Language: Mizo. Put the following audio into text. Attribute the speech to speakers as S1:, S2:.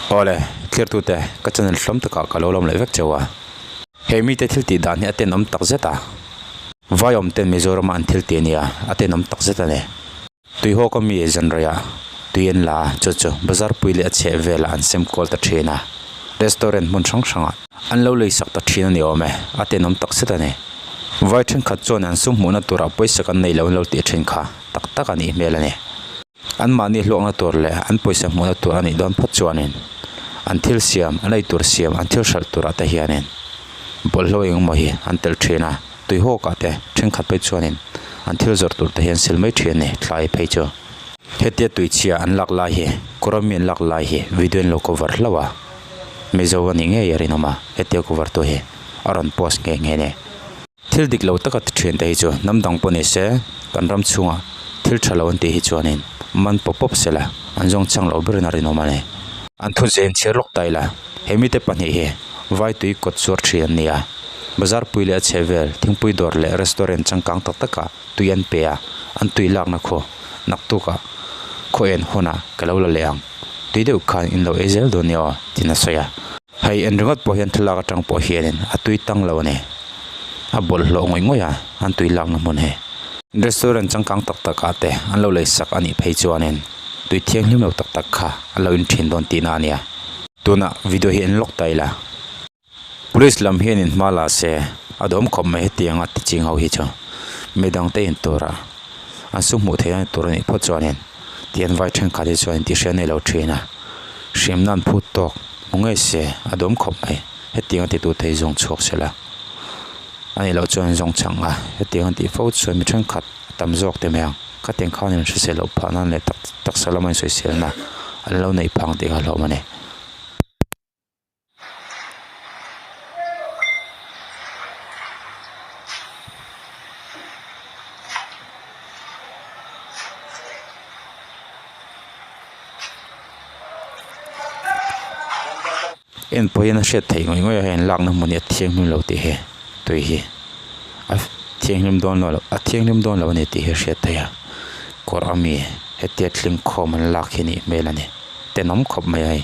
S1: Awle, thirtute, ka channel hlawm takah ka lo lawm leh vek cheu a. He mite thil tih dan hi a tenawm tak zet a. Vaiawm ten Mizorama an thil tih a nia, a tenawm tak zet a ni. Tuihawk a mi zanreiah tui an la a, chu chu bazar pui leh a chheh velah an sem kual ta thin a. Restaurant hmun hrang hrangah an lo lei sak ta thin a ni awm e, a tenawm tak zet a ni. Vai thenkhat chuan an sum hmuhna turah pawisa kan nei lo an lo tih thin kha tak tak a nih hmel a ni. Anmahni hluakna tur leh an pawisa hmuhna tur a nih dawn phawt chuanin an thil siam, an ei tur siam, an thil hralh turah te hianin bawlhhlawh eng emaw hi an telh thin a, tuihawkah te thenkhat phei chuanin an thil zawrh tur te hi an sil mai thin a ni thlai phei chu. Hetia tuichhia an lak lai hi kawrawmi an lak lai hi video an lo cover hlauh a, Mizo a nih ngei a rinawm a, hetia cover tu hi a rawn post nghe nghe a ni. Thil dik lo taka ti thin te hi chu hnam dang pawh ni se kan ram chhungah thil tha lo an tih hi chuanin man pawp pawp sela an zawng chang lo berin a rinawm a ni. An thu zen chhiar lawk ta ila he mite pahnih hi vai tui kawt chuar thin an ni a, bazar pui leh a chhe vel thingpui dawr leh restaurant changkang tak takah tui an pe a, an tui lakna khaw naktukah khaw en hunah ka lo la leh ang tui deuh khan in lo ei zel dawn nia aw tiin a sawi a. Hei en ringawt pawh hian thlalak atang pawh hianin a tui tang lo a ni. A bawlhhlawh ngawih ngawih a, an tui lakna hmun hi. Restaurant changkang tak tak ah te an lo lei sak a nih phei chuanin tui thianghlim lo tak tak kha a lo in thin dawn tihna a nia. Tunah video hi en lawk ta ila. Police lam hianin hma la se a dawm khawp mai hetianga ti ching ho hi chu midang te in turah an su hmuh theih a ni tur a nih phawt chuanin tian vai thenkhat hi chuan intihhriat nei lo thin a, hriamna an phut tawk. Hmu ngei se a dawm khawp mai. Hetiang a titu thei zawng chhuak se la. A nih loh chuan zawng chhang a, hetiang a tih fo chuan mi thenkhat a tam zawk te mai ang. Khatiang khan in hrisel loh phah nan leh tak taksa lama insawiselna an lo neih phang tih kha hlawm a ni. En pawh hian a hriat theih ngawih ngawih a hei an lakna hmun hi a thianghlim lo tih hi tui hi a thianghlim dawn lo a thianghlim dawn lo a ni tih hi a hriat theih a kawr ami hetia tling khawm an lak hi a nih hmel a ni tenawm khawp mai a hei.